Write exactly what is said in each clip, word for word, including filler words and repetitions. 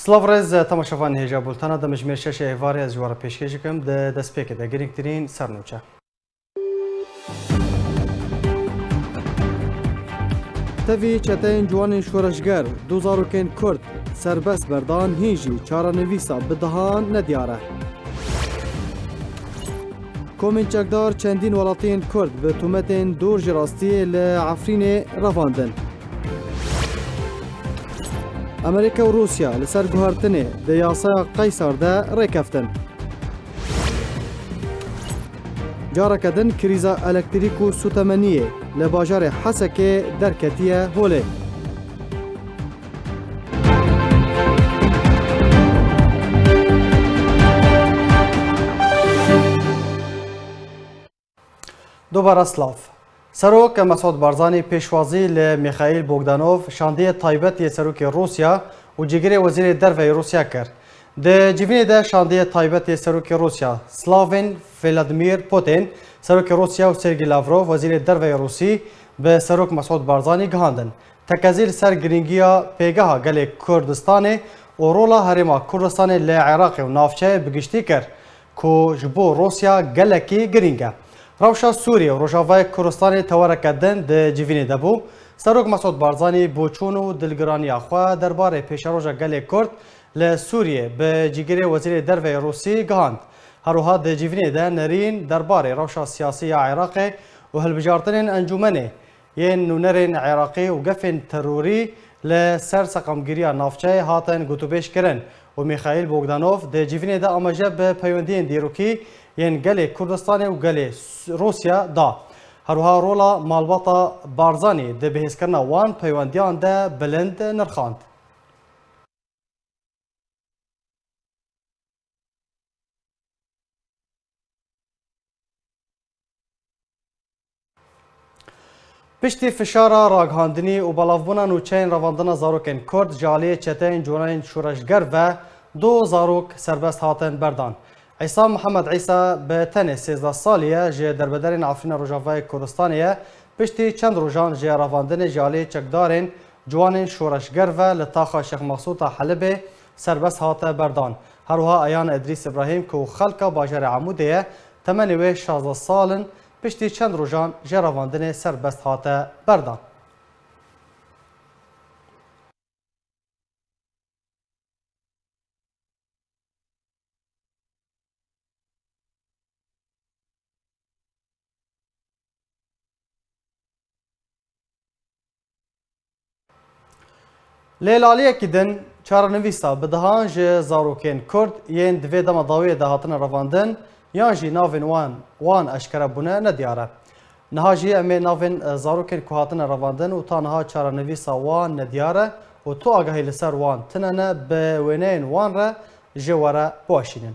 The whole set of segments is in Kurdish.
Silav rêz temaşevanên hêja bultena de, min ji mêr şeşê êvarê ez ji we re pêşkêş dikim. Di destpêkê de girîngtirîn sernûçe. Tevî çeteyên ciwanên şoreşger, du zarokên Kurd serbest berdan, hîn jî çarenivîsa bi dehan nediyar e. Komên çekdar çendîn welatiyên Kurd bi tometên dûr ji rastiyê li Efrînê revandin. Amerîka û Rûsya li ser guhertinê di yasaya Qeysar de rêkeftin. Careke din krîza elektrîk û sûtemeniyê li bajarê Hesekê derketiye holê. Dubare silav. Serok Mesûd Barzanî pêşwazî li Mîxaîl Bogdanov, şandiyê taybet yê Serokê Rûsya û cîgirê Wezîrê Derve yê Rûsya kir. Di civînê de şandiyê taybet yê Serokê Rûsya, Slavên Vladimir Putin, Serokê Rûsya û Sergî Lavrov, Wezîrê Derve yê Rûsî, bi Serok Mesûd Barzanî gihandin. Tekezî li ser girîngiya pêgeha gelê Kurdistanê û rola Herêma Kurdistanê li Iraqê û navçeyê bi giştî kir, ku ji bo Rûsya gelekî girîng e. Rewşa Sûriyê û Rojavayê Kurdistanê tewareke din di civînê de bû. Serok Mesûd Barzanî boçûn û dilgiraniya xwe derbarê pêşeroja gelê Kurd li Sûriyê bi cîgirê Wezîrê Derve yê Rûsî gihand. Her wiha di civînê de nerîn derbarê rewşa siyasî ya Iraqê û hilbijartinên encûmenê yên nûnerên Iraqî û gefên terorî li ser seqamgiriya navçeyê hatin gotûbêj kirin û Mîxaîl Bogdanov di civînê de amaje bi peywendiyên dîrokî yên gelê Kurdistanê û gelê Rûsya da. Her wiha rola malbata Barzanî di bihêzkirina wan peywendiyan de bilind nirxand. Piştî fişara ragihandinî û belavbûna nûçeyên revandina zarokên Kurd ji aliyê çeteyên ciwanên şoreşger ve du zarok serbest hatin berdan. Îsa Mihemed Îsa bi tenê sêzdeh salî ye, ji derbederên Efrîna Rojavayê Kurdistanê ye. Piştî çend rojan ji revandinê ji alî çekdarên ciwanên şoreşger ve li taxa Şêx Mexsûta Helibê serbest hate berdan. Her wiha Eyan Edrîs Îbrahîm ku xelka bajarê Amûdê ye, temenê wê şazdeh sal in, piştî çend rojan ji revandinê serbest hate berdan. Lê li aliyekî din, çarenivîsa bi dehan ji zarokên Kurd yên di vê dema dawiyê de hatine revandin, yan jî navên wan, wan eşkere bûne nediyar e. Niha jî em ê navên, e, zarokên ku hatine revandin û ta niha çarenivîsa wan nediyar e û tu agahî li ser wan tune ne, bi wêneyên wan re ji we re biweşînin.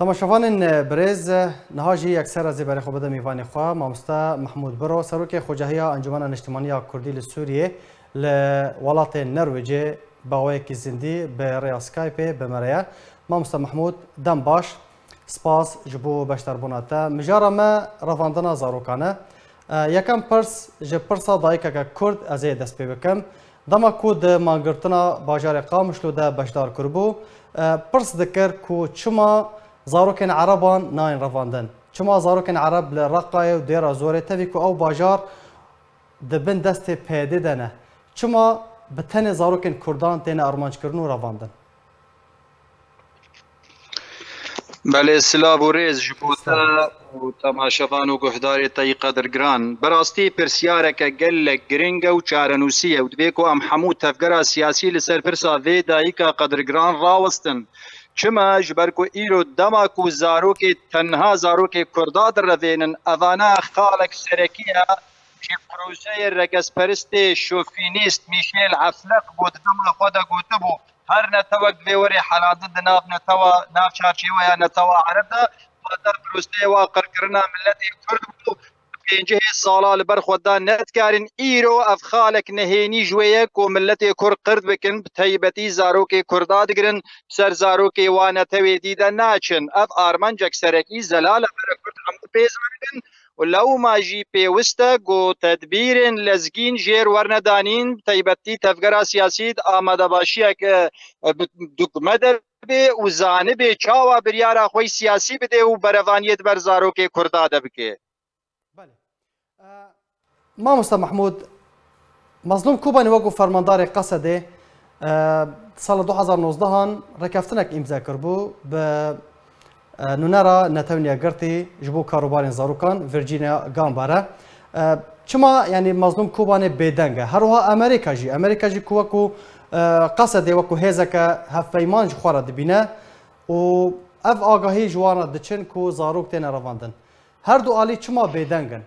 Temaşevanên birêz, niha jî yekser ez ê berê xwe bidim mêvanê xwe, mamoste Mehmûd Biro, serokê Xwecahiya Encûmena Niştimanî ya Kurdî li Sûriyê, li welatê Norwêcê Bi awayekî zindî bi rêya Skypeê bi me re ye. Mamoste Mehmûd, dem baş. Spas ji bo beşdarbûna te. Mijara me revandina zarokan e. E, yekem pirs, ji pirsa dayikeke Kurd ez ê dest pê bikim. Dema ku di mangirtina bajarê Qamişlo de beşdar kiribû, e, pirs dikir ku çima zarokên Ereban nayên revandin? Çima zarokên Ereb li Reqayê û Dêra Zorê, tevî ku ew bajar di bin destê P Y D'ê de ne, çima bi tenê zarokên Kurdan têne armanckirin û revandin? Belê, silav û rêz ji bo te û temaşevan û guhdarê te yî qedirgiran. Bi rastî pirsyareke gelek giring e û çarenûsî ye û divê ku em hemû tevgera siyasî li ser pirsa vê dayika qedirgiran rawestin. Çima? Ji ber ku îro dema ku zarokê, tenha zarokê Kurda direvênin, evana xalek serekî ye ji proseyê regezperistê şofînîst Michel Efleq ku di dema xwe de gotibû, her netewek divê were helandin di nav netewa, nav çarçêweya netewa Ereb de, hata proseyê wa qirkirina miletê Kurd bû, pêncihê sala li ber xwe da nedikarin. Îro ev xalek nehênî ji wê ye ku miletê Kurd qird bikin, bi taybetî zarokê Kurda digirin, ser zarokê wa netewê dî de naçin. Ev armancek serekî zelal e, bere Kurd hemû pê zanibin û lewma jî pêwist e ku tedbîrên lezgîn jêr werne danîn, bi taybetî tevgera siyasî di amadebaşiyek, e, bi dukme de bê û zanibê çawa biryara xwe yî siyasî bidê û berevaniyê di ber zarokê Kurda de bike. Belê. E, Mamoste Mehmûd, Mezlûm Kobanî wekû fermandarê Qesedê, e, sala du hezar nozdehan rêkeftinek îmze kiribû bi, e, nûnera Netewên Yekgirtî ji bo karûbarên zarokan, Virginia Gamba re. E, çima, yanî, Mezlûm Kobanê bêdeng e? Her wiha Amerîka jî, Amerîka jî ku wekû, e, Qesedê wekû hêzeke hevpeyman ji xwe re dibîne û ev agahî ji wan re diçin ku zarok têne revandin. Her du alî çima bêdeng in?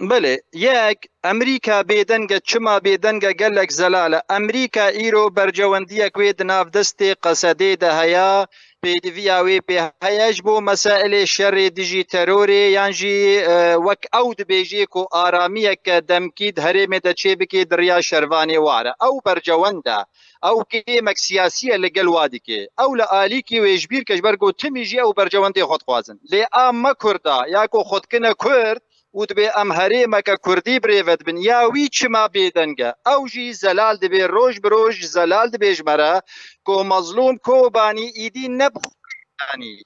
Belê, yek, Amerîka bêdeng e, çima bêdeng e gelek zelal e. Amerîka îro bercewendiyek wê di nav destê Qesedê de heye, pêdiviya wê pê heye ji bo meselê şerê dijî terorê, yan jî, e, wek ew dibêjê ku aramiyeke demkî di herêmê de çêbikê di riya şervanê war e. Ew bercewend e. Ew kêmek siyasî ye li gel wa dike. Ew li alîkî wê ji bîr ke, ji ber ku timî jî ew bercewendê xwe dixwazin. Lê a me Kurda, ya ku xwe dikine Kurd û dibê em herêmeke Kurdî birêve dibin, ya wî çima bêdeng e? Ew jî zelal dibe, roj bi roj zelal dibe ji me re ku Mezlûm Kobanî îdî nebû, yanî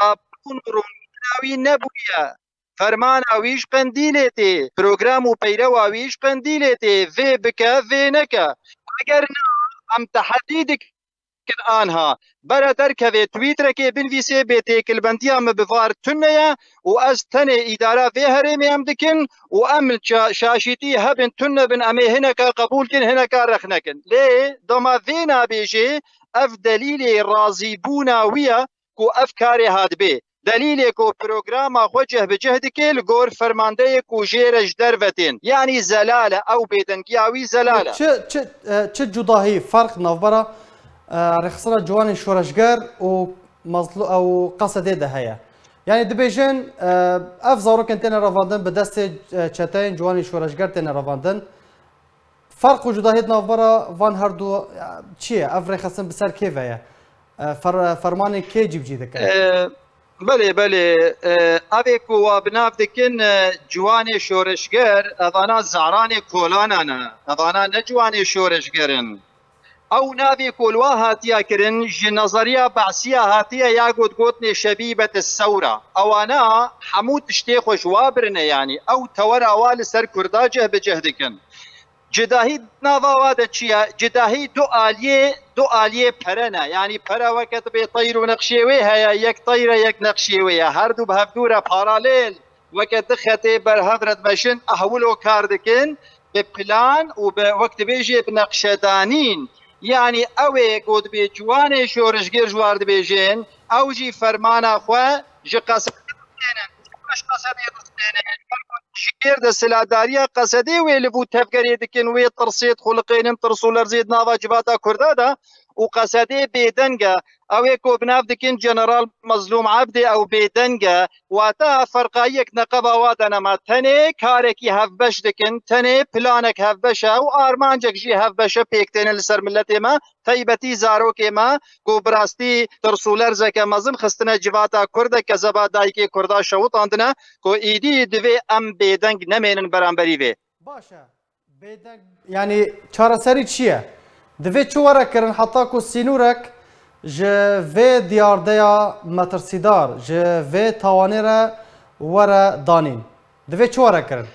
rabûn û rûnîna wî nebûye. Fermana wî ji Qendîlê tê, program û peyrewa wî ji Qendîlê tê, vê bike, vê neke. Eger na, em tehedî dikin anha. Bere derkevê, twîtrekê binivîsê, bê têkilbendiya min bi var tune ye û ez tenê îdara vê herêmê em dikin û em ça-, şaşîtî hebin, tune bin, em ê hineka qebûl kin, hineka rex nekin. Lê dema vê nabêjê, ev delîlê razîbûna wî ye ku ev karê hatibê. Delîlê ku programa xwe cih bi cih dike li gor fermandeyê ku jê re ji derve tên. Yanî zelal e, ew bêdengiya wî zelal e. Çi, çi, e, çi cudahî, ferq navbera, e, rêxistina ciwanên şoreşger û Mezlû-, ew Qesedê de heye? Yanî dibêjin, e, ev zarokên têne revandin, bi destê, e, çeteyên ciwanên şoreşger têne revandin. Ferq û cudahiyê di navbera van her du, e, çi ye? Ev rêxistin bi ser kê ve ye? E, fer-, fermanên kê cîbicî dike? E, belê, belê. E, evê ku wa bi nav dikin, e, ciwanê şoreşger, evana zaranê kolanan e. Evana ne ciwanê şoreşger in. Ew navê ku li wa hatiye kirin, ji nezeriya Be'siya hatiye, ya got, gotinê şebîbet sewra. Ewana hemû tiştê xwe ji wa birine, yanî ew tewera wa li ser Kurda cih bi cih dikin. Cudahî nava wa de çi ye? Cudahî du aliyê, du aliyê pere ne. Yanî pere weke dibê teyr û neqşê wê heye, yek teyr e, yek neqşê wê ye. Her du bi hevdû re paralel, weke du xetê berhev re dimeşin, ehwilo kar dikin, bi plan û bi, wek dibêjê, bi neqşedanîn. Yanî ew ê ku dibê ciwanê şoreşger ji war dibêjin, ew jî fermana xwe ji Qesedê distênin. Çima ji Qesedê distênin? Ji gêr desthilatdariya Qesedê wê li vû tevgerê dikin, wê tirsê dixuliqênin, tirs û lerzê di nava civata Kurda de û Qesedê bêdeng e. Ew ê ku bi nav dikin General Mezlûm Ebdê ew bêdeng e. Wata ferqayiyek neqeba wa de nema. Tenê karekî hevbeş dikin, tenê planek hevbeş e û armancek jî hevbeş e pêk têne li ser miletê me, taybetî zarokê me ku bi rastî tirs û lerzeke mezin xistine civata Kurd e, kezeba dayikê Kurda şewitandine ku îdî divê em bêdeng nemênin beramberî vê. Baş e. Bêdeng, yanî çareserî çi ye? Divê çi were kirin heta ku sînorek ji vê diyardeya metirsîdar, ji vê tawanê re were danîn? Divê çi were kirin?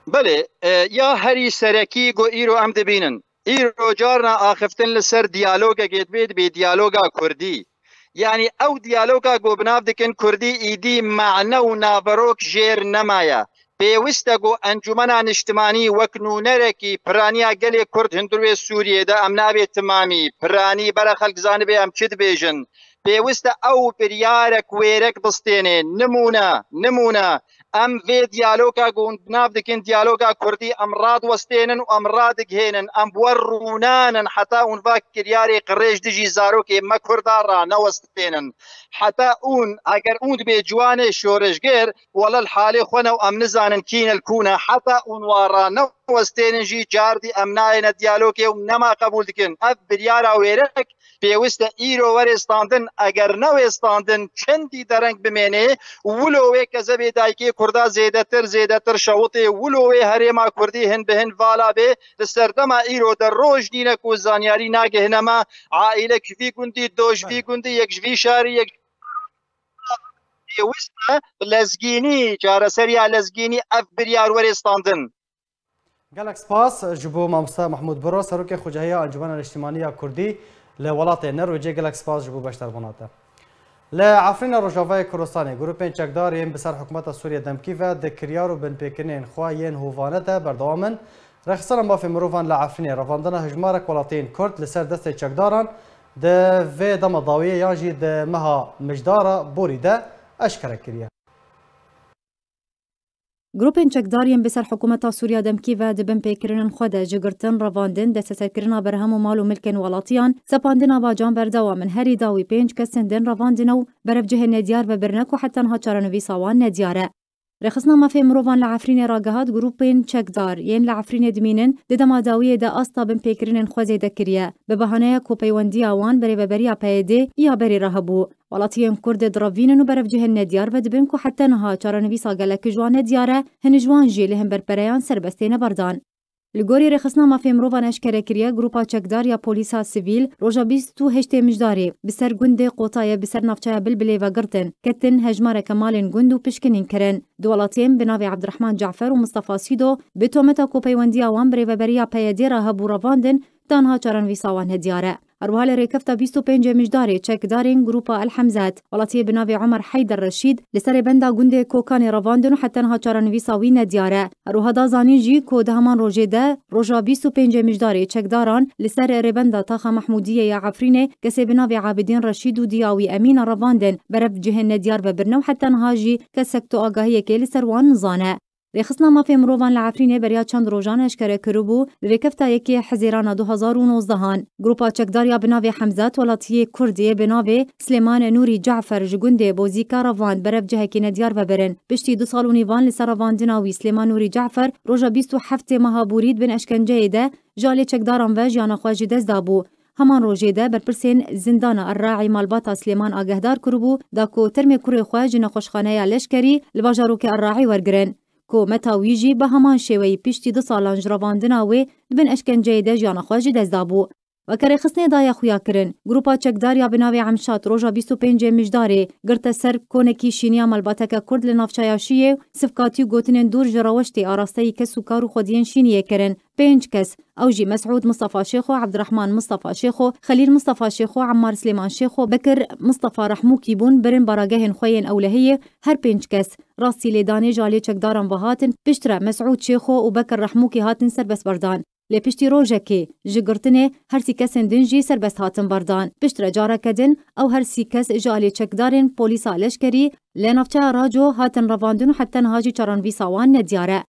Belê, e, ya herî serekî ku îro em dibînin. Îro carna axiftin li ser diyalogekê dibê, dibê diyaloga kurdî. Yanî ew diyaloga ku bi nav dikin kurdî îdî mane û naverok jêr nemaye. Pêwist e ku Encûmena Niştimanî wek nûnerekî piraniya gelê Kurd hundir wê Sûriyê de, em nabê timamî, piranî bere xelk zanibe em çi dibêjin. Pêwist e ew biryarek wêrek bistêne. Nimûne, nimûne. Em vê diyaloga ku hûn bi nav dikin diyaloga kurdî, em radiwestênin û em radigihênin. Em bi we rûnan in heta hûn va kiryarê qirêj dijî zarokê me kurda ranewestênin. Heta hûn, eger hûn dibê ciwanê şoreşger, wele li halê xwe ne û em nizanin kî ne li kû ne. Heta hûn wa ranewestênin jî cardî em nayêne diyalogê û nema qebûl dikin. Ev biryara wêrek pêwist e îro were standin. Eger newê standin çendî dereng bimêne, wilo wê kezebê dayikê kurda zêdetir, zêdetir şewitê, wilo wê herêma kurdî hin bi hin vala bê. Li serdema îro de roj nîne ku zanyarî nagihine me, aîlek ji vî gundî, do ji vî gundî, yek ji vî şarî, yek pêwist e bi lezgînî, çareseriya lezgînî ev biryar were standin. Gelek spas ji bo mamoste Mahmûd Biro, serokê Xucehiya Encûmena Niştimanî ya Kurdî li welatê Norwêcê. Gelek spas ji bo beşdarbûna te. Li Efrîna Rojavayê Kurdistanê grûpên çekdar yên bi ser hikûmeta Sûriye demkî ve di kiryar û binpêkirinên xwe yên hovane de berdewam in. Rêxistina Mafê Mirovan li Efrînê revandina hejmarek welatiyên Kurd li ser destê çekdaran di vê dema dawiyê yan jî di meha Mijdara borî de eşkere kiriye. Grûpên çekdar yên bi ser hikûmeta Sûriya demkî ve di binpêkirinên xwe de ji girtin, revandin, desteserkirina berhem û mal û milkên welatiyan, sepandina bacan berdewam in. Herî dawî pênc kesên din revandine û berevcihên nediyar vebirine ku heta niha çarenivîsa wan nediyar e. Rêxistina Mafê Mirovan li Efrînê ragihat, grûpên çekdar yên li Efrînê dimînin di dema dawiyê de asta binpêkirinên xwe zêde kiriye, bi bahaneya ku peywendiya wan bi rêveberiya P Y D ya berê re hebû. Welatiyên Kurd direvînin û berevcihên nediyar vedibin ku heta niha çarenivîsa gelek ji wan nediyar e, hin ji wan jî li hember pereyan serbest têne berdan. Li gorî Rêxistina Mafê Mirovan eşkere kiriye, grûpa çekdar ya polîsa sivîl roja bîst û heştê Mijdarê bi ser gundê Qotaye bi ser navçeya Bilbilê ve girtin, ketin hejmareke malên gund û pişkinîn kirin. Du welatiyên bi navê Ebdirehman Cafer û Mistefa Sîdo bi tometa ku peywendiya wan bi rêveberiya P Y D re hebû revandin, ta niha çarenivîsa wan nediyar e. Her wiha li rêkefta bîst û pêncê Mijdarê çekdarên grûpa El Hemzat, welatiyê bi navê Omer Heyder Reşîd, li ser rêbenda gundê Kokanê revandin û heta niha çarenivîsa wî nediyar e. Her wiha da zanîn jî ku di heman rojê de, roja bîst û pêncê Mijdarê çekdaran li ser rêbenda Taxa Mehmûdiyê ya Efrînê kesê bi navê Abidîn Reşîd û diya wî Emîna revandin, berev cihên nediyar vebirine û heta niha jî kesek tu agahiyekê li ser wan nizane. Rêxistina Mafê Mirovan li Efrînê beriya çend rojan eşkere kiribû, li rêkefta yekê Hezêrana du hazar û nozdehan, grûpa çekdar ya bi navê Hemzat, welatiyê Kurd yê bi navê Silêman Nûrî Cafer ji gundê Bozîka revand berev cihekî nediyar vebirin. Piştî du sal û nîvan li ser revandina wî, Silêman Nûrî Cafer roja bîst û heftê meha borî di bin eşkenceyê de ji alî çekdaran ve jiyana xwe ji dest dabû. Heman rojê de berpirsên zindana Erraî malbata Silêman agehdar kiribû, da ku termê kurê xwe ji nexweşxaneya leşkerî li bajarokê Erraî wergirin. Kometa wî jî bi heman şêweyî piştî du salan ji revandina wê di bin eşkenceyê de jiyana xwe ji dest dabû. Weke rêxistinê daye xuyakirin, grûpa çekdar ya bi navê Emşat roja bîst û pêncê Mijdarê girte ser konekî şîniya malbateke Kurd li navçeya Şiyê, sivkatî û gotinên dûr ji rewiştê arasteyî kes û kar û xwediyên şîniyê kirin. Pênc kes, ew jî Mesûd Mistefa Şêxo, Ebdirehman Mistefa Şêxo, Xelîl Mistefa Şêxo, Emmar Silêman Şêxo, Bekir Mistefa Rehmûkî bûn, birin baragehên xwe yên ewlehiyê. Her pênc kes rastî lêdanê ji alî çekdaran ve hatin, piştre Mesûd Şêxo û Bekir Rehmûkî hatin serbest berdan. Lê piştî rojekê ji girtinê her sî kesên din jî serbest hatin berdan. Piştre careke din ew her sî kes ji alî çekdarên polîsa leşkerî li navçeya Raco hatin revandin û heta niha jî çarenivîsa wan nediyar e.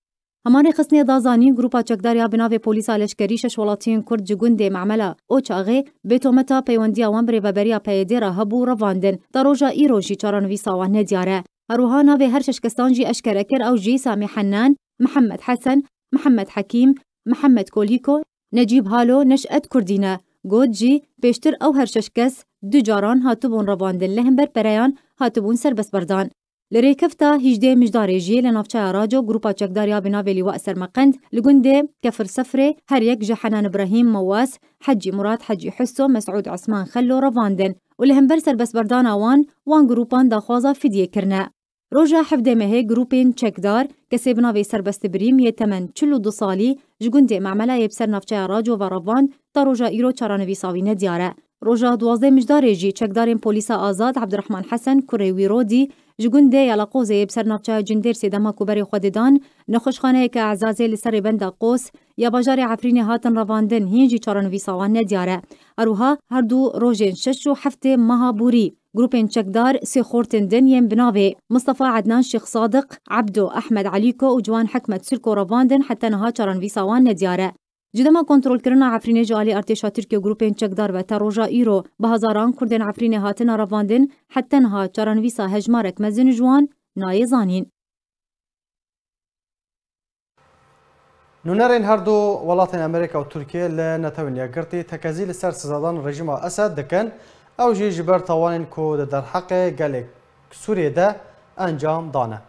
Hema rêxistinê da zanîn, Grupa Çekdar ya bi navê Polîsa Leşkerî şeş welatiyên Kurd ji gundê Memela Oçaxê bê tometa peywendiya wan bi rêveberiya P Y D re hebû revandin, ta roja îro jî çarenivîsa wan nediyar e. Her wiha navê her şeş kesan jî eşkere kir, ew jî Samî Hennan, Mihemed Hesen, Mihemed Hekîm, Mihemed Kolîko, Necîb Halo, Neş'et Kurdî ne. Got jî, pêştir ew her şeş kes du caran hatibûn revandin, li hember pereyan hatibûn serbestberdan. Li rêkefta hîjdê Mijdarê jî li navçeya Raco Grupa Çekdar ya bi navê Lîwa Sermeqend li gundê Kefir Sefrê her yek ji Henan Îbrahîm, Mewas, Hecî Murad, Hecî Huso, Mesûd Esman Xello revandin û li hember serbestberdana wan, wan grûpan daxwaza fidyê kirine. Roja hevdê mehê grûpên çekdar kesê bi navê Serbest Birîm yê temen çil û du salî ji gundê Memela yê bi ser navçeya Raco ve revand, ta roja îro çarenivîsa wî nediyar e. Roja duwazdeh Mijdarê jî çekdarên polîsa azad Ebdurehman Hesen, kurê wî Rodî, ji gundê Yalaqozê yê bi ser navçeya Cindêrsê dema ku berê xwe didan nexweşxaneyeke ezazê li ser rêbenda Qos ya bajarê Efrînê hatin revandin, hîn jî çarenivîsa wan nediyar e. Her wiha her du rojên şeş û heftê meha borî grûpên çekdar sê xortên din yên bi navê Mistefa Ednan, Şêx Sadiq, Ebdo, Ehmed Elîko û Ciwan Hikmet Sirko revandin, heta niha çarenivîsa wan nediyar e. Ji dema kontrolkirina Efrînê ji alî artêşa Tirkiyê û grûpên çekdar ve ta roja îro bi hezaran Kurdên Efrînê hatine revandin, heta niha çarenivîsa hejmarek mezin ji wan nayê zanîn. Nûnerên her du welatên Amerîka û Tirkiye li Netewên Yekgirtî tekezî li ser sizadan rejîma Esed dikin, ew jî ji ber tawanên ku di derheqê gelê Sûriyê de encam dane.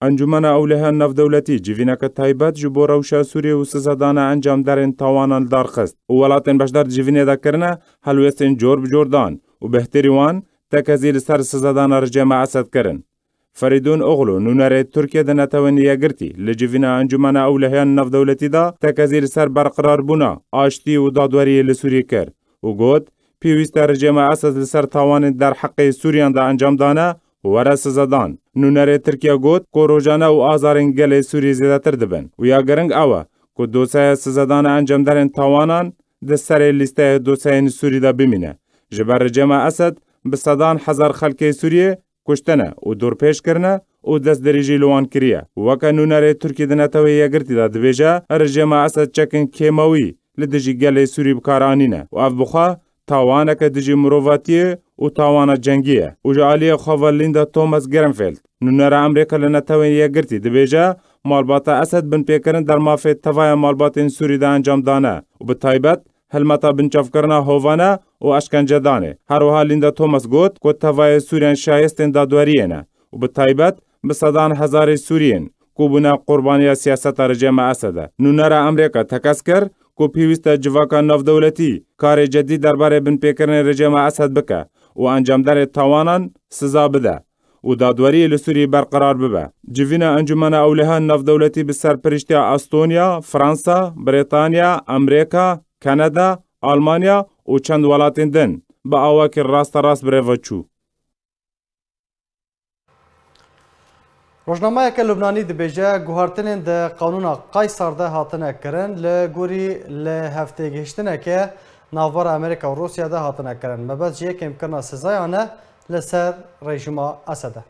Encûmena Ewlehiya Navdewletî civîneke taybet ji bo rewşa Sûriyê û sizadana encamdarên tawanan li dar xist û welatên beşdar di civînê de kirine helwêstên cor bi cor dan û bêhtirî wan tekezî li ser sizadana rejîma Esed kirin. Ferîdûn Oxlu, nûnerê Tirkiye di Netewên Yekgirtî, li civîna Encûmena Ewlehiyan Navdewletî de tekezî li ser berqirarbûna aştî û dadweriyê li Sûriyê kir û got, pêwîst e rejîma Esed li ser tawanên derheqê Sûriyan de encam dane û were sizedan. Nûnerê Tirkiye got ku rojane û azarên gelê Sûriyê zêdetir dibin û ya giring ew e ku dosyeya sizedana encamdarên tawanan di serê lîsteya dosyayên Sûrî de bimîne. Ji ber rejîma Esed bi sedan hezar xelkê Sûriyê kuştine û dorpêç kirine û destdirêjî li wan kiriye. Weke nûnerê Tirkî di Netewê Yekgirtî de dibêje, rejîma Esed çekên kêmawî li dijî gelê Sûrî bi kar anîne û ev bi xwe tawaneke dijî mirovatiyê û tawana cengî ye û ji aliyê xwe ve Linda Thomas Greenfield, nûnera Amerîka li Netewên Yekgirtî dibêje, malbata Esed binpêkirin der mafê tevaya malbatên Sûrî de encam dane û bi taybet hilmeta binçavkirina hovane û eşkencedanê. Her wiha Linda Thomas got ku tevayê Sûriyan şayestên dadweriyê ne û bi taybet bi sedan hezarê Sûriyên ku bûne qurbaniya siyaseta rejîma Esed e. Nûnera Amerîka tekez kir ku pêwîst e civaka navdewletî karê cedî derbarê binpêkirinê rejîma Esed bike û encamdarê tawanan siza bide û dadweriyê li Sûriyê berqerar bibe. Civîna Encûmena Ewleha Navdewletî bi serpiriştiya Estonya, Fransa, Brîtanya, Amerîka, Kanada, Almanya û çend welatên din bi awakî rasterast bi rê ve çû. Rojnameyeke Lubnanî dibêje, guhertinên di qanûna Qaysar de hatine kirin, li gorî li hevtêgihiştineke navbera Amerîka û Rûsya de hatine kirin. Mebest ji yê kêmkirina sizayan e li ser rejîma Esed e.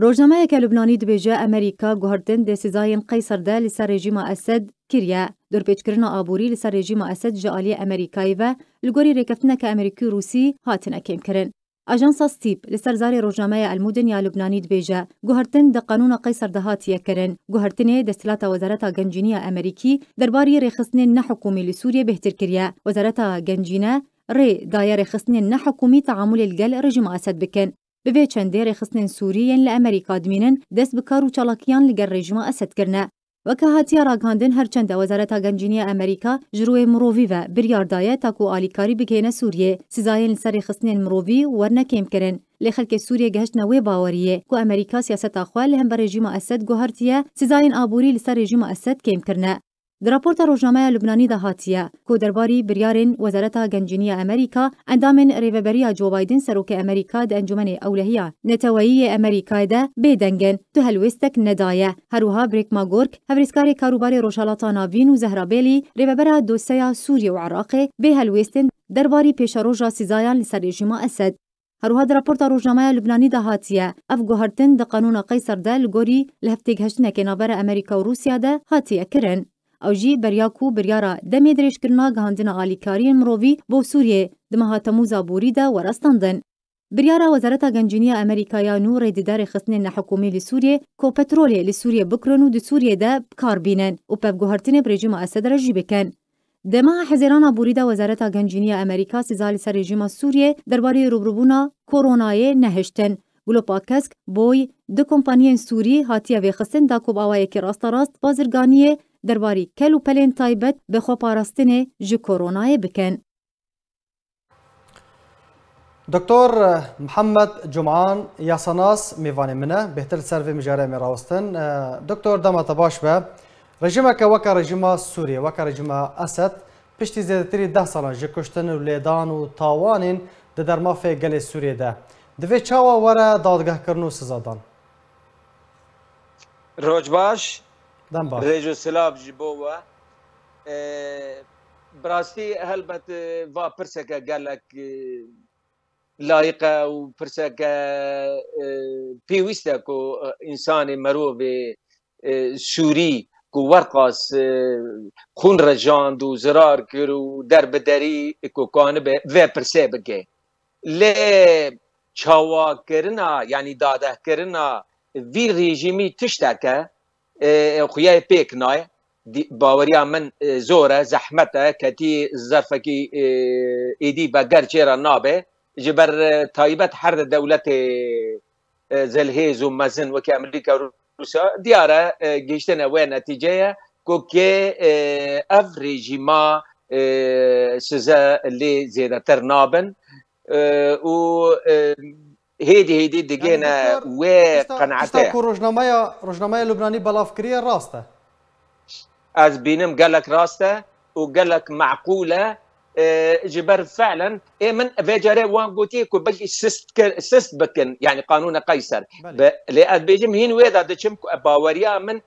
Rojnameyeke Lubnanî dibêje, Amerîka guhertin di sizayên Qeysar de li ser rejîma Esed kiriye. Dorpêçkirina aborî li ser rejîma Esed ji aliyê Amerîkayê ve li gorî rêkeftineke Amerîkî û Rûsî hatine kêmkirin. Ajansa Stîp li ser zarê rojnameya El Mudin ya Lubnanî dibêje, guhertin di qanûna Qeysar de hatiye kirin. Guhertinê desthilata Wezareta Gencînî ya Amerîkî derbarî rêxistinên nehikûmî li Sûriyê bêhtir kiriye. Wezareta Gencîne rê daye rêxistinên nehikûmî teamulê li gel rejîma Esed bikin. Bi vê çendê rêxistinên Sûrî yên li Amerîka dimînin dest bi kar û çalakiyan li gel rejîma Esed kirine. Weke hatiye ragihandin, her çend e Wezareta Gencînî ya Amerîka ji rûyê mirovî ve biryar daye ta ku alîkarî bigihêne Sûriyê, sizayên li ser rêxistinên mirovî werne kêmkirin. Lê xelkê Sûriyê gihiştine wê baweriyê ku Amerîka siyaseta xwe li hember rejîma Esed guhertiye, sizayên aborî li ser rejîma Esed kêm kirine. Di raporta rojnameya Lubnanî de hatiye ku derbarî biryarên Wezareta Gencînî ya Amerîka, endamên rêveberiya Joe Biden, serokê Amerîka di Encûmenê Ewlehî ya Neteweyî yê Amerîkayê de bêdeng in, tu helwêstek nedaye. Her wiha Brêk Magork, hevrêzkarê karûbarê Rojhelata Navîn û Zehra Belî, rêvebera dosyeya Sûriyê û Iraqê, bê helwêstin derbarî pêşeroja sizayan li ser rejîma Esed. Her wiha di raporta rojnameya Lubnanî de hatiye, ev guhertin di qanûna Qeyser de li gorî li hevtêgihiştinekê navbera Amerîka û Rûsya de hatiye kirin. Ew jî beriya ku biryara demê dirêjkirina gihandina alîkariyên mirovî bo Sûriyê di meha Temûza borî de were standin. Biryara Wezareta Gencînî ya Amerîka ya nû rê dide rêxistinên nehikûmî li Sûriyê ku petrolê li Sûriyê bikirin û di Sûriyê de bi kar bînin û pevguhertinê bi rejîma Esed re jî bikin. Di meha Hezêrana borî de Wezareta Gencînî ya Amerîka siza li ser rejîma Sûriyê derbarê rûbirûbûna koronayê nehiştin. Glopa Kesk, Boy, du kompaniyên Sûrî hatiye vêxistin da ku bi awayekî rasterast bazirganiyê derbarî kel û pelên taybet bi xweparastinê ji koronayê bikin. Doktor Mihemed Cuman, yasanas, mêvanê min e. Bêhtir li ser vê mijarê em ê rawestin. Doktor, dema te baş be. Rejîmeke weke rejîma Sûriyê, weke rejîma Esed, piştî zêdetirî deh salan ji kuştin û lêdan û tawanên di dermafê gelê Sûriyê de, divê çawa were dadgehkirin û sizadan? Roj baş. Dem baş. Rêz û silav ji bo we. E, bi rastî helbet, e, va pirseke gelek, e, layiq e û pirseke, e, pêwîst e ku, e, însanê mirovê, e, Sûrî ku werqas, e, xûn rejand û zirar kir û derbiderî ku kanibe vê pirsê bike. Lê çawakirina, yanî dadehkirina vî rejîmî tiştek e, e, xuya pêk nayê. Dî-, baweriya min, e, zor e, zehmet e, ketî zerfekî, e, êdî veger çê re nabe. Ji ber, e, taybet her di dewletê, e, zilhêz û mezin wekî Amerîka û Rûsya diyar e, e, gihiştine wê netîceye ku kê, e, ev rejîma, e, size lê zêdetir nabin, e, û, e, hêdî hêdî digêne wê qenaetê. Tişta ku rojnameya, rojnameya Lubnanî belav kiriye rast e. Ez bînim gelek rast e û gelek meqûl e. E, ji ber felen ê min vê carê wan gotiye ku belkî sist kir, sist bikin, yanî qanûna Qeyser. Belê. Be, lê ez bêjim hîn wê de diçim ku baweriya min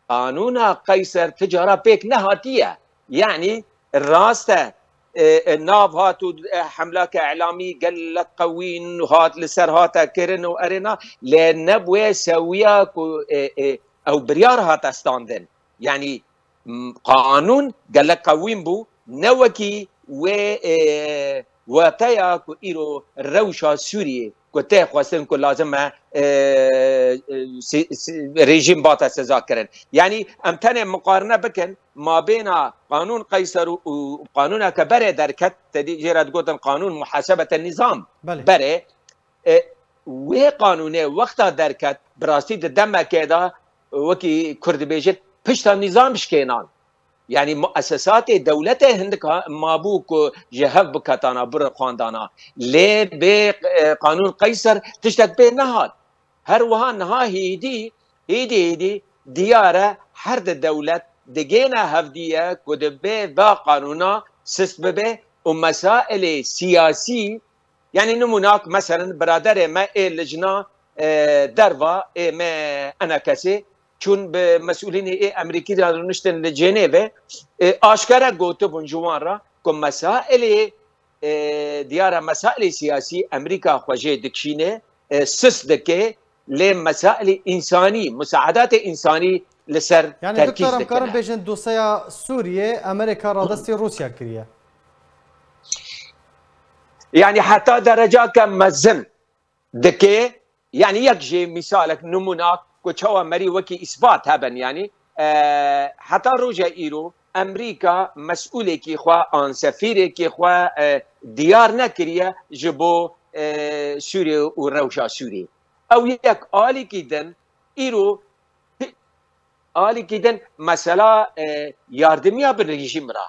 qanûna Qeyser ti cara pêk nehatiye. Yanî rast e, e, e, nav hat û, e, hemlake îlamî gelek qewîn hat li ser hate kirin û erêna, lê nebûye sewiya ku, e, e, ew biryar hate standin. Yanî, m, qanûn gelek qewîn bû, ne wekî wê, e, wateya ku îro rewşa Sûriyê ku tê xwestin ku lazim e, e, e, si-, si-, rejîm bate seza kirin. Yanî em tenê miqarine bikin mabêna qanûn Qeyser û, û qanûneke berê derket, te dî jê re digotin qanûn muhasebete nîzam. Belê. Berê, e, wê qanûnê wexta derket, bi rastî di demekê de, wekî Kurd dibêjin, pişta nîzam şikênan. Yanî muesesatê dewletê hindik ha-, mabû ku ji hev biketana, birixwandana. Lê bê, e, qanûn Qeyser tiştek pê nehat. Her wiha niha hêdî, hêdî hêdî diyar e her di dewlet digêne hevdî ye ku divê va qanûna sist bibe û mesailê siyasî, yanî nimûnak, meselen biraderê me ê lijna, e, derva ê me enekesê çûn bi mesûlînê ê Emerîkî de rûniştin li Cenêve, e, aşkere gotibûn ji wan re ku mesailê, e, diyar e mesailê siyasî Emerîka xwe jê dikişîne, e, sist dike, lê mesailê însanî, musaedatê însanî li ser terkîz dikine. Yanî doktor, em karin bêjin dosyeya Sûriyê Amerîka radestî Rûsya kiriye. Yanî heta derecake mezin dike, yanî yek jê mîsalek, nimûnak ku çawa merî wekî îsbat hebin, yanî, e, heta roja îro Emerîka mesûlekî xwe an sefîrekî xwe, e, diyar nekiriye ji bo, e, Sûriyê û rewşa Sûriyê. Ew yek alîkî din îro alîkî din mesela, e, yardimiya bi rejîm re.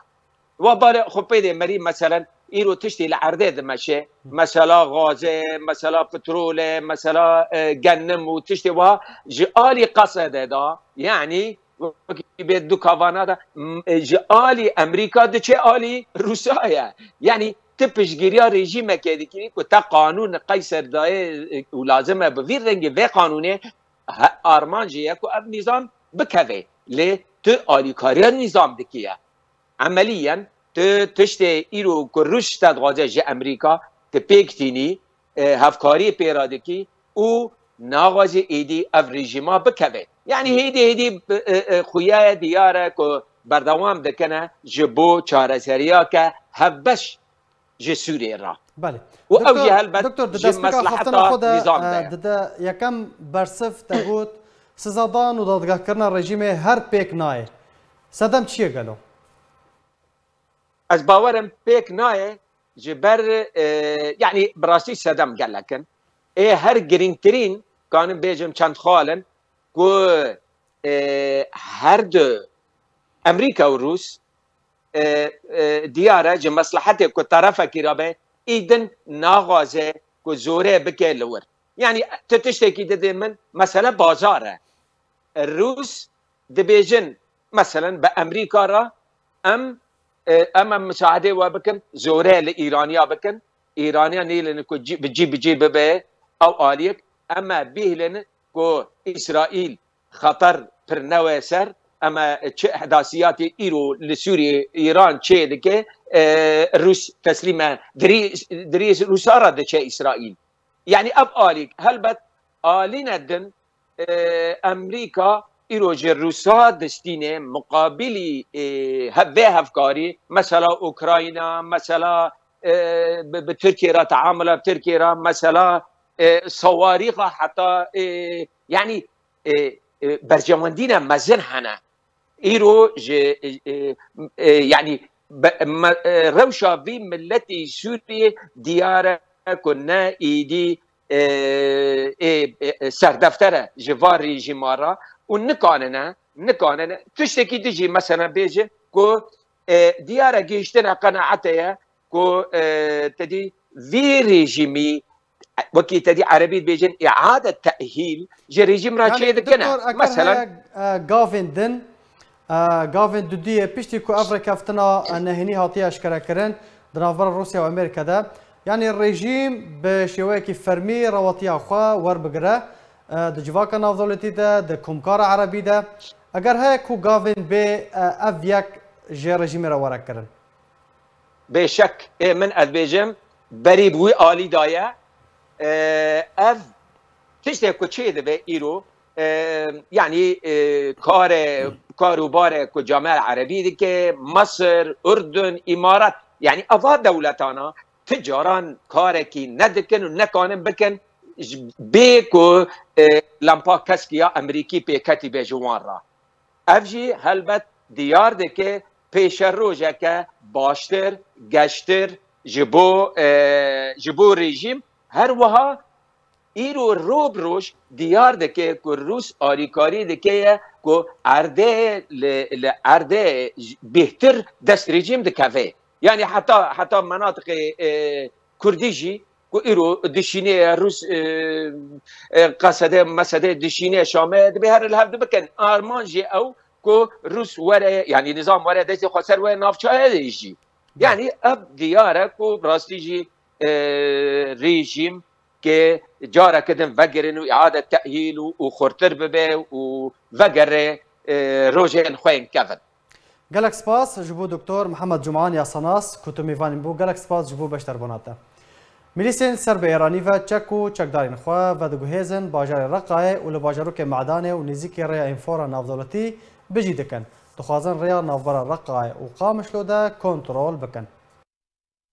Wa bale xwe pê de merî, meselen, îro tiştê li erdê dimeşe, mesela gazê, mesela petrolê, mesela, e, gennim û tiştê wa ji alî Qesedê de, yanî wekî bê du kavana de, m, e, ji alî Emerîka diçe alî Rûsya ye. Yanî tu piştgiriya rejîmekê dikî ku te qanûn Qeyser dayê, e, û lazim e bi vî rengî vê qanûnê he-, armanc jê ye ku ev nîzam bikeve. Lê tu alîkariya nîzam dikî ye. Emeliyen tu tiştê îro ku Rûsya dixwaze ji Emerîka, tu pêk tînî, e, hevkariyê pê re dikî û naxwazî êdî ev rejîma bikeve. Yanî hêdî hêdî, e, e, xuya ye, diyar e ku berdewam dikine ji bo çareseriyeke hevbeş ji Sûriyê re. Belê. Û ew jî Doktor, helbet doktor, di ji destpêka mesleheta xaftina xwe de, nîzam de e, ye. Dide yekem bersiv te got, sizadan û dadgehkirina rejîmê her pêk nayê. Sedem çi ye gelo? Ez bawerim pêk nayê, ji ber, e, yanî bi rastî sedem gelek in. Ê her girîngtirîn, kanim bêjim çend xal in, ku, e, her du Emerîka û Rûs, e, e, diyar e ji meslehetê ku terefekî re be, îdin naxwaze ku zorê bike li wir. Yanî tu tiştekî didê min, mesele bazar e. Rûs dibêjin, meselen bi Emerîka re em, e, em, em misaedê we bikin, zorê li Îraniya bikin, Îraniya nêlin ku cî, bi cî bi cî bibe ew aliyek, em ê bihîlin ku Îsraîl xeter pir newe ser, em ê çi ehdasiyatê îro li Sûriyê Îran çê dike, e, Rûs teslîme dirî, dirî Rûsa re diçe Îsraîl. Yanî ev alî, helbet alîne din, e, Emerîka îro ji Rûsa distîne muqabilî, e, hev-, vê hevkarî, mesela Ukrayna, mesela, e, bi, bi Tirkiye re teamula bi Tirkiye re, mesela, e, sawarîxa heta, e, yanî, e, e, berjewendîne mezin hene. Îro ji, e, e, e, yanî be-, me-, e, rewşa vî miletî Sûriyê diyar e ku ne êdî, e, e, e, e, serdefter e ji van rejîma re û nikanine, nikanine. Tiştekî din jî mesela bêje ku, e, diyar e gihiştine qenaetê ye ku, e, te dî vî rejîmî, wekî te dî erebî dibêjin, îade tehîl, ji rejîm re çê dikine. Mesela, e, gavên din, e, gavên dudiyê piştî ku ev rêkeftina, e, nehênî hatiye eşkerekirin di navbera Rûsya û Amerîka de, yanî rejîm bi şêweyekî fermî rewatiya xwe werbigire, e, di civaka navdewletî de, di komkara erebî de, eger heye ku gavên bê, e, ev yek ji rejîmê re were kirin? Bêşek, ê min ez bêjim, berî bi wî alî de ye. E, ev tiştê ku çê dibe îro, e, yanî, e, kare, kar û bare ku camia erebî dike, Misir, Urdun, Îmarat, yanî eva dewletana ti caran karekî nedikin û nekanin bikin, ji, bê ku, e, lempa keskiya Emerîkî pêketî be ji wan re. Ev jî helbet diyar dike pêşerojeke baştir, geştir ji bo, e, ji bo rejîm. Her wiha îro roj bi roj diyar dike ku Rûs alîkarî dike ye ku erdê li, li erdê bêhtir dest rejîm dikeve. Yanî heta, heta menatiqê, e, Kurdî jî ku îro dişînê Rûs, e, e, Qesedê, Mesedê dişînê Şamê, dibê her li hev dibikin. Armanc jî ew ku Rûs were, yanî nizam were destê xwe ser were navçeyê jî. Yanî ev diyar e ku rastî jî, e, rejîm ke careke din vegerin û îade tehîl û, û xurtir bibe û vegere, e, rojên xwe yên kevin. Gelek spas ji bo Doktor Mihemed Cuman, yasanas, ku tu mêvanî bû. Gelek spas ji bo beşdarbûna te. Milîsên ser bi Êranî ve çek û çekdarên xwe vediguhêzin bajarê Reqayê û li bajarokê Me'danê û nêzîkî rêya Înfora navdewletî bijî dikin. Dixwazin rêya navbera Reqayê û Qamişlo de kontrol bikin.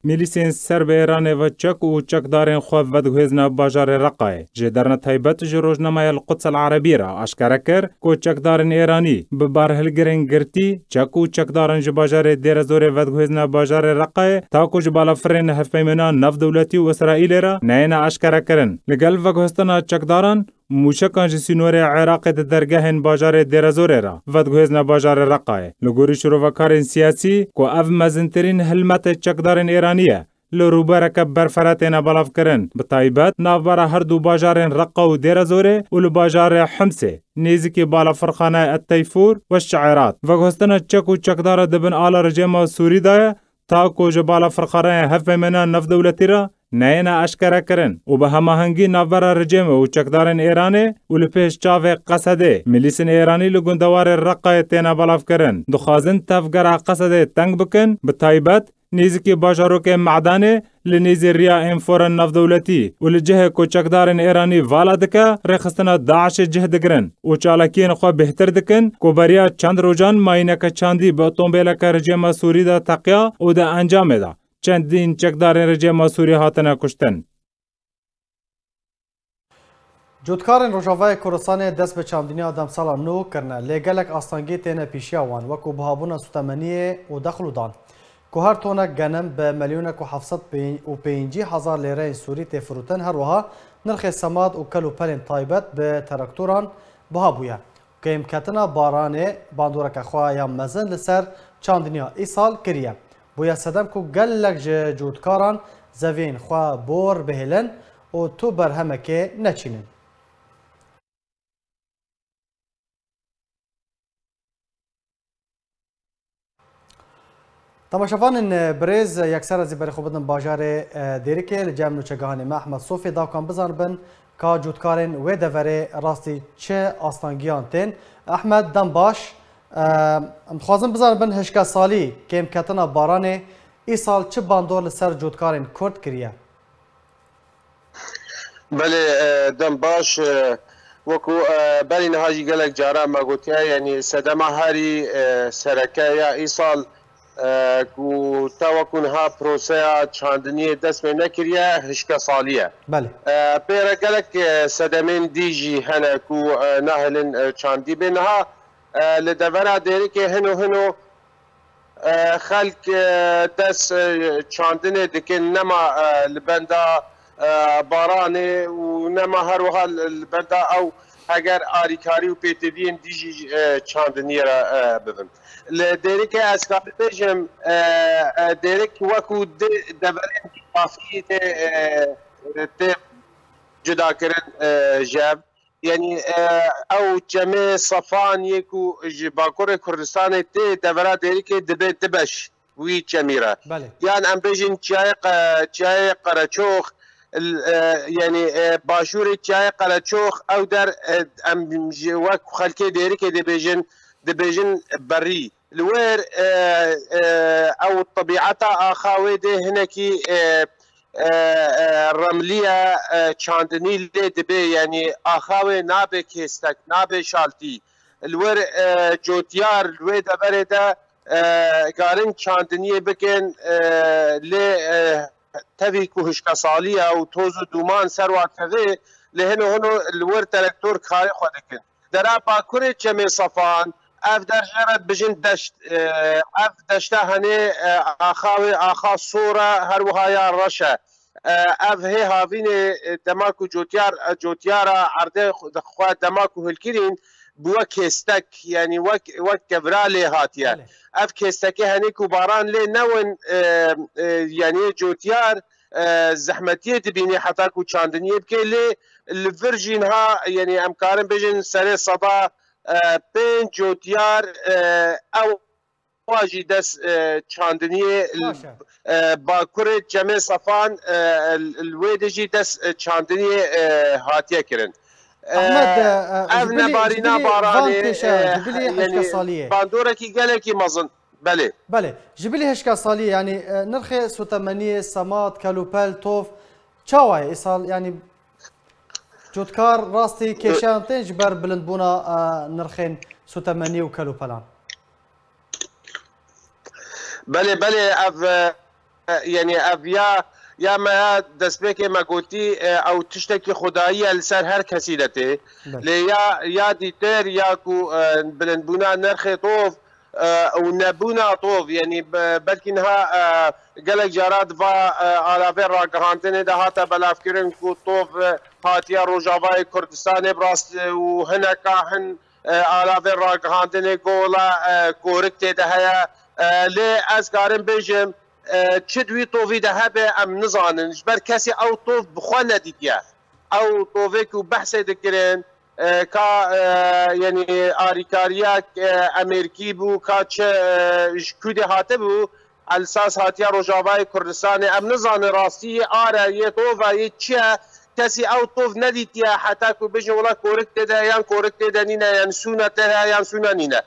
Milîsên ser bi Êranê ve çek û çekdarên xwe vediguhêzine bajarê Reqayê. Ji derne taybet ji rojnameya El Quds El Erebî re aşkere kir ku çekdarên Êranî bi barhilgirên girtî çek û çekdaran ji bajarê Dêrezorê vediguhêzine bajarê Reqayê, ta ku ji balafirên hevpeymêna navdewletî û Îsraîlê re neyêne aşkere kirin. Li gel veguhestina çekdaran, Mûşekan ji sînorê Iraqê di dergehên bajarê Dêrezorê re vediguhêzine bajarê Reqayê. Li gorî şirovekarên siyasî ku ev mezintirîn hilmetê çekdarên Êranî ye, li rûbereke berfere têne belavkirin. Bi taybet navbera her du bajarên Reqa û Dêrezorê û li bajarê Himsê, nêzîkî balafirxaneya Et Teyfûr û Şi'erat. Veguhestina çek û çekdara di bin ala rejêma Sûrî de ye, ta ku ji balafirxaneya hevpeymanên navdewletî re neyêne eşkere kirin û bi hemahengî navbera rejîmê û çekdarên Êranê û li pêş çavê Qesedê, milîsên Êranî li gundewarê Reqayê têne belavkirin. Dixwazin tevgera Qesedê teng bikin, bi taybet Nêzîkî bajarokê Me'danê li nêzî riya Enfora navdewletî û li cihê ku çekdarên Êranî vala dike, rêxistina DAIŞê cih digirin û çalakiyên xwe bêhtir dikin ku beriya çend rojan mayîneke çandî bi otombêleke rejîma Sûrî de teqiya û di encamê de çendîn çekdarên rejîma Sûrî hatine kuştin. Cotkarên Rojavayê Kurdistanê dest bi çandiniya demsala nû kirine, lê gelek astengî têne pîşiya wan, wekû buhabûna sûtemeniyê û dexl û dan, ku her tonek genim bi milyonek û heft sed û pêncî hezar lêreyên Sûrî tê firotin, her wiha nirxê semad û kel û pelên taybet bi traktoran buha bûye. Kêmketina baranê bandoreke xwe ya mezin li ser çandiniya îsal kiriye. Bûye sedem ku gelek ji cotkaran zeviyên xwe bor bihêlin û tu berhemekê neçînin. Temaşevanên, e, birêz, e, yekser ez ê berê xwe bidim bajarê, e, Dêrikê. Li cem nûçegihanê me Ehmed Sofê dakan bizanibin ka cotkarên wê deverê rastî çi astengiyan tên. Ehmed, dem baş. E, em dixwazin bizanibin hişkesalî, kêmketina baranê îsal çi bandor li ser cotkarên Kurd kiriye? Belê, e, dem baş, e, wekû, e, berî niha jî gelek caran me gotiye, yanî sedema herî, e, sereke ya îsal, e, ku ta wekû niha proseya çandiniyê dest pê nekiriye, hişkesalî ye. Belê. E, pê re gelek, e, sedemên dî jî hene ku, e, nahêlin, e, çandî bê. Niha, e, li devera Dêrikê hino hino, e, xelk, e, dest, e, çandinê dikin, nema, e, li benda, e, baranê û nema her wiha li, li benda ew heger arîkarî û pêtiviyên dî jî, e, çandiniyê re, e, bibin. Li Dêrikê ez karim bêjim, e, e, Dêrik wekû di deverên cixrafî tê, e, tê cudakirin, e, ji hev. Yanî, e, ew çemê Sefan yê ku ji Bakurê Kurdistanê tê devera Dêrikê dibe du beş wî çemî re. Belê. Yan em bêjin çiyayê Qe-, çiyayê Qereçox, l-, e, yanî, e, başûrê çiyayê Qereçox ew der, e, em ji wek xelkê Dêrikê dibêjin, dibêjin berî. Li wir, e, e, ew tebîeta axa wê dê hinekî, e, e, e, remlî ye, e, çandinî lê dibe, yanî axa wê nabe kêstek, nabe şaltî. Li wir, e, cotyar li wê deverê de, e, karin çandiniyê bikin, e, lê, e, tevî ku hişkesalî ye û toz û dûman ser wan tevê, lê hino hino li wir telektor karê xwe dikin. Dera bakurê Çemê Sefan, ev der jê re dibêjin deşt, e, ev deşta henê, e, axa wê, axa sor e, her wiha ya reş e. E, ev hê havînê, e, dema ku cotyar, e, cotyara erdê xwe dema ku hilkirîn, bi wek kêstek, yanî wek, wek kevra lê hatiye. Belê. Ev kêstekê henê ku baran lê newin, e, e, yanî cotyar, e, zehmetiyê dibînî heta ku çandiniyê bike, lê li vir jî niha, yanî em karin bêjin serê seda, e, pênc cotyar, e, ew wa jî dest, e, çandiniyê li, Baş e. e, bakurê Çemê Sefan, e, li wê de jî dest, e, çandiniyê, e, hatiye kirin. E, Ehmed, e, e, ev ji bilî, nebarîna ji bilî van baranê, kêşe, e, ji bilî yanî hişkesaliyê. Bandorekî gelekî mezin. Belê. Belê. Ji bilî hişkesaliyê, yanî, e, nirxê sotemeniyê, semat, kelûpel, tov, çawa ye îsal? Yanî cotkar rastî kêşeyan tên ji ber bilindbûna, e, nirxên sotemenî û kelûpelan? Belê, belê, ev, e, yanî ev ya, ya me ya destpêkê me gotî, e, ew tiştekî xwedayî ye li ser her kesî de tê. Belê. Lê ya, ya dîtir ya ku, e, bilindbûna nirxê tov, e, û nebûna tov, yanî be-, belkî niha, e, gelek cara di va, e, alavê ragihandinê de hate belavkirin ku tov, e, hatiye Rojavayê Kurdistanê bi rast, e, û hineka hin, e, alavê ragihandinê gola, e, korik tê de heye. E, lê ez karim bêjim, e, çi di wî tovî de hebe em nizanin. Ji ber kesê ew tov bi xwe nedîtiye. Ew tovê ku behsê dikirin, e, ka, e, yanî arîkariya, e, Amerîkî bû, ka çi, e, ji ku de hatibû, elsas hatiye Rojavayê Kurdistanê. Em nizanin rastî yê are, yê tova, yê çi ye. Kesî ew tov nedîtiye heta ku bêjin wela korik tê de, yan korik tê de nîne, yan sûna tê de, yan sûna nîne.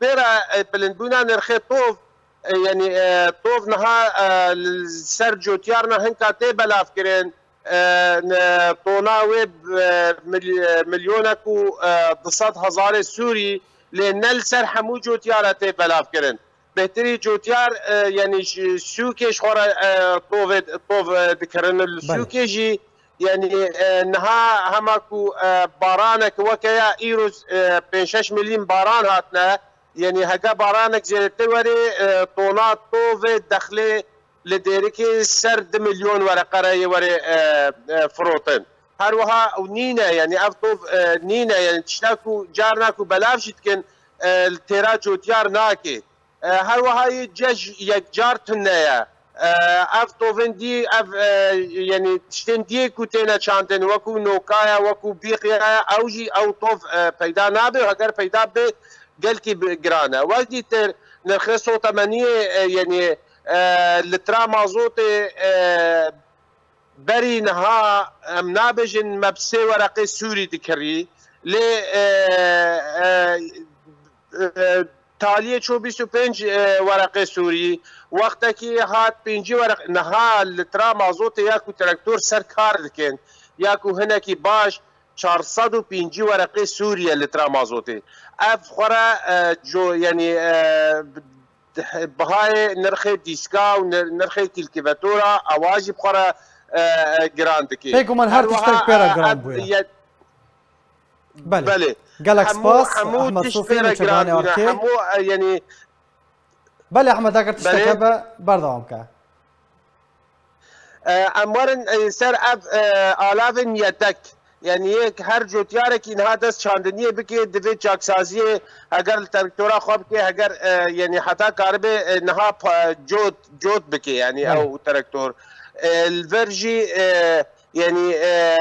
Pê re, e, bilindbûna nirxê tov, E, yanî, e, tov niha, e, li ser cotyarna hinka tê belavkirin, e, ne, tona wê, e, mil-, e, milyonek û, e, du sed hezarê Sûrî, lê ne li ser hemû cotyara tê belavkirin. Bêhtirî cotyar, e, yanî ji sûkê ji xwe re, e, tovê, tov, e, dikirin. Li Belê. Sûkê jî, yanî, e, niha hema ku, e, baranek weke ya îro, e, pênc şeş milîn baran hatine, yanî heke baranek zêdetir werê, e, tona tovê dexlê li Dêrikê ser du milyon wereqe re yê werê, e, e, firotin. Her wiha ew nîne, yanî ev tov, e, nîne, yanî tişta ku carna ku belav jî dikin, e, li têra cotyar nake. E, her wiha yê cej yekcar tune ye. E, ev tovên dî, ev, e, yanî tiştên diyê ku têne çandin, wekû nokaya, wekû bîqiya ye, ew jî ew tov, e, peyda nabe û heger peyda be, gelkî bi-, giran e. Wek dîtir nirxê sotemeniyê, e, yanî, e, litra mazotê, e, berî niha em nabêjin me bi sê wereqê Sûrî dikirî, lê, e, e, e, taliyê çû bîst û pênc, e, wereqê Sûrî, wextekî hat pêncî wereq, niha litra mazotê ya ku traktor ser kar dikin, ya ku hinekî baş çar sed û pêncî wereqê Sûrî ye litra mazotê. Ev xwe re, e, co-, yanî, e, bihayê nirxê dîska û nir-, nirxê kîlkîvetora ewa jî bi xwe re, e, e, giran dike. Bêguman her Her wiha, tiştek pê re e, giran ev bûye. ye-, Belê. Belê. Gelek Hemû, spas, hemû Ehmed tişt Sofî, pê re nûçeganê giran bûne. Arkê. Hemû, e, yanî Belê Ehmed, eger tiştek Belê. hebe, berdewam ke. E, em werin, e, ser ev, e, alavên yedek. Yanî yek her cotyarek niha dest çandiniyê bike, divê çaksaziyê heger li traktora xwe bike, heger, e, yanî heta karibe, e, niha pa-, cot, cot bike, yanî Belê. ew traktor. E, li vir jî, e, yanî, e,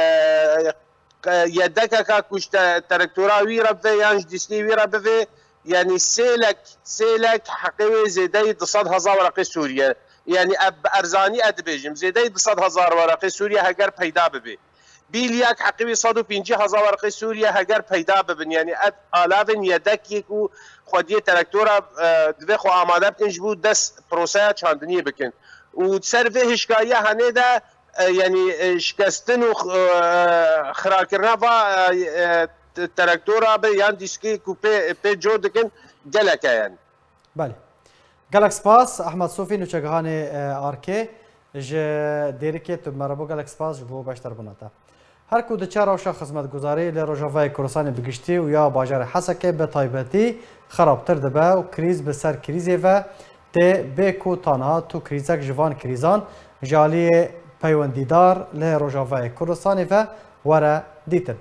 qe-, yedekeka ku ji te-, traktora wî re bive yan ji dîskê wî re bive, yanî sêlek, sêlek heqê wê zêdeyî du sed hezar wereqê Sûrî ye. Yanî ev bi erzanî ez dibêjim, zêdeyî du sed hezar wereqê Sûrî ye heger peyda bibe. Bîlyek heqê wî sed û pêncî hezar wereqê Sûrî ye heger peyda bibin. Yanî ev alavên yedek yê ku xwediyê traktora, e, divê xwe amade bikin ji bo dest proseya çandiniyê bikin. Û ser vê hişkariya henê de e, yanî, e, şikestin û x-, e, xirakirina va, e, e, t-, traktora be yan dîskê ku pê, pê cor dikin gelek e, yanî. Belê. Gelek spas, Ehmed Sofî, nûçegihanê, e, Arkê ji Dêrikê, tu bi me re bû, gelek spas ji bo beşdarbûna te. Her ku diçe rewşa xizmetguzarî li Rojavayê Kurdistanê bi giştî û ya bajarê Hesekê bi taybetî xirabtir dibe û krîz bi ser krîzê ve tê, bê ku tanha tu krîzek ji van krîzan ji aliyê peywendîdar li Rojavayê Kurdistanê ve were dîtin.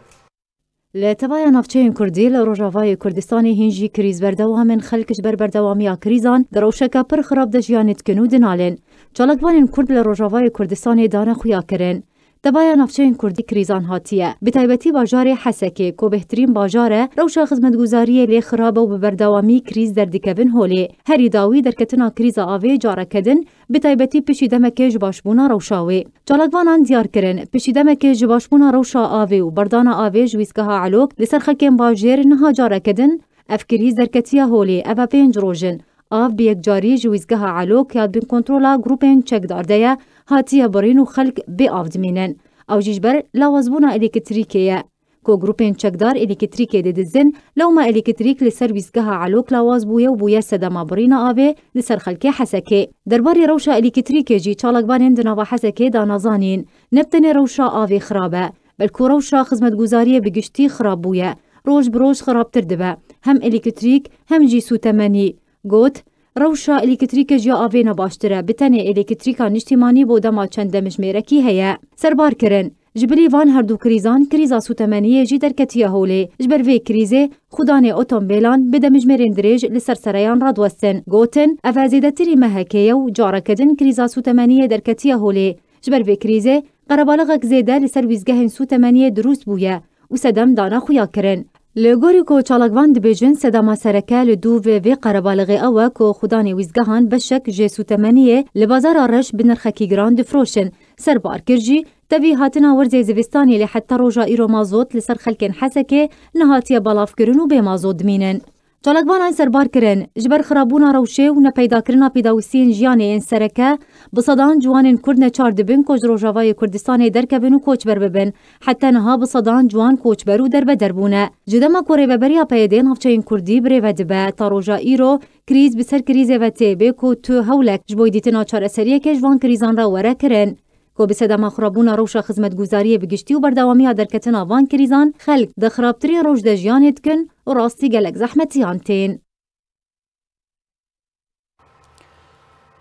Li tevaya navçeyên Kurdî li Rojavayê Kurdistanê hîn jî krîz berdewam in, xelk ji ber berdewamiya krîzan di rewşeke pir xirab de jiyanê dikin û dinalin. Çalakvanên Kurd li Rojavayê Kurdistanê dane xuyakirin. Tevaya navçeyên Kurdî krîzan hatiye. Bi taybetî bajarê Hesekê, ku bêhtirîn bajar e, rewşa xizmetguzariyê lê xirab e û bi berdewamî krîz derdikevin holê. Herî dawî derketina krîza avê careke din, bi taybetî piştî demekê ji başbûna rewşa wê. Çalakvanan diyar kirin, piştî demekê ji başbûna rewşa avê û berdana avê ji wîzgeha Elok li ser xelkên bajêr niha careke din ev krîz derketiye holê, eve pênc roj in. Av bi yekcarî ji wîzgeha Elok ya di bin kontrola grûpên çekdar de ye, hatiye birîn û xelk bê av dimînin. Ew jî ji ber lawazbûna elektrîkê ye. Ku grûpên çekdar elektrîkê didizin, lewma elektrîk li ser wîzgeha Elok lawaz bûye û bûye sedema birîna avê li ser xelkê Hesekê. Derbarê rewşa elektrîkê jî çalakvanên di nava Hesekê dane zanîn. Ne bi tenê rewşa avê xirab e, belku rewşa xizmetguzariyê bi giştî xirab bûye. Roj bi roj xirabtir dibe. Hem elektrîk, hem jî sûtemenî. Got, rewşa elektrîkê ji ya avê ne baştir e, bi tenê elektrîka niştîmanî bo dema çend demjimêrekî heye. Serbar kirin. Ji bilî van her du krîzan, krîza sûtemeniyê jî derketiye holê. Ji ber vê krîzê, xudanê otombêlan bi demjimêrên dirêj li ser sereyan radiwestin. Gotin, ev e zêdetirî mehekê ye û careke din krîza sûtemeniyê derketiye holê. Ji ber vê krîzê, qerebalixek zêde li ser wîzgehên sûtemeniyê dirûst bûye û sedem dane xuya kirin. Li gorî ku çalakvan dibêjin, sedema sereke li dû vê vê qerebalixê ew e ku xudanê wîzgehan beşek jê sûtemeniyê li bazara reş bi nirxekî giran difroşin. Serbar kir jî, tevî hatina werzê zivistanê lê heta roja îro mazot li ser xelkên Hesekê nehatiye belavkirin û bê mazot dimînin. Çalakvanan serbar kirin, ji ber xirabûna rewşê û nepeydakirina pêdawîstiyên jiyanê yên sereke, bi sedan ciwanên Kurd neçar dibin ku ji Rojavayê Kurdistanê derkevin û koçber bibin. Heta niha bi sedan ciwan koçber û derbeder bûne. Ji dema ku rêveberiya P Y D navçeyên Kurdî birêve dibe, ta roja îro, krîz bi ser krîzê ve tê, bê ku tu hewlek ji bo dîtina çareseriyeke ji van krîzan re were kirin. Ku bi sedema xirabûna rewşa xizmetguzariyê bi giştî û berdewamiya derketina van krîzan, xelk di xirabtirîn roj de jiyanê dikin û rastî gelek zehmetiyan tên.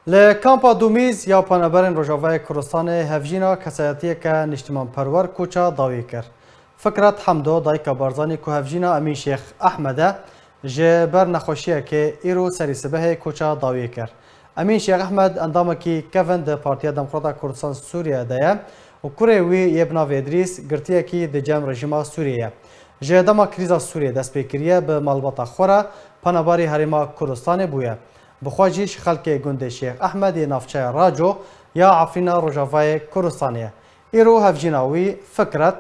Li kampa Dumîz ya Penaberên Rojavayê Kurdistanê hevjîna kesayetiyeke niştimanperwer koça dawî kir. Fikret Hemdo, dayika Barzanî ku hevjîna Emîn Şêx Ehmed e, ji ber nexweşiyekê îro serî sibehê koça dawiyê kir. Emîn Şêx Ehmed endamekî kevin di Partiya Demokrata Kurdistan Sûriye de ye û kurê wî yê bi navê Îdrîs girtiyekî di cem rejîma Sûriyê ye. Ji dema krîza Sûriyê dest pê kiriye, bi malbata xwe re penaberî Herêma Kurdistanê bûye. Bi xwe jî ji xelkê gundê Şêx Ehmed yê navçeya Raco ya Efrîna Rojavayê Kurdistanê ye. Îro hevjîna wî Fikret,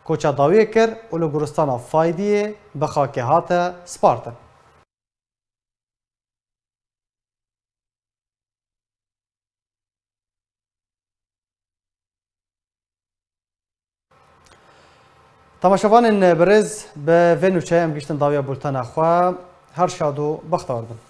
koça dawiyê kir û li goristana Faydiyê bi xakê hate spartin. Temaşevanên birêz, bi vê nûçeyê em gihîştin dawiya bultena xwe. Her şad û bextewar bin.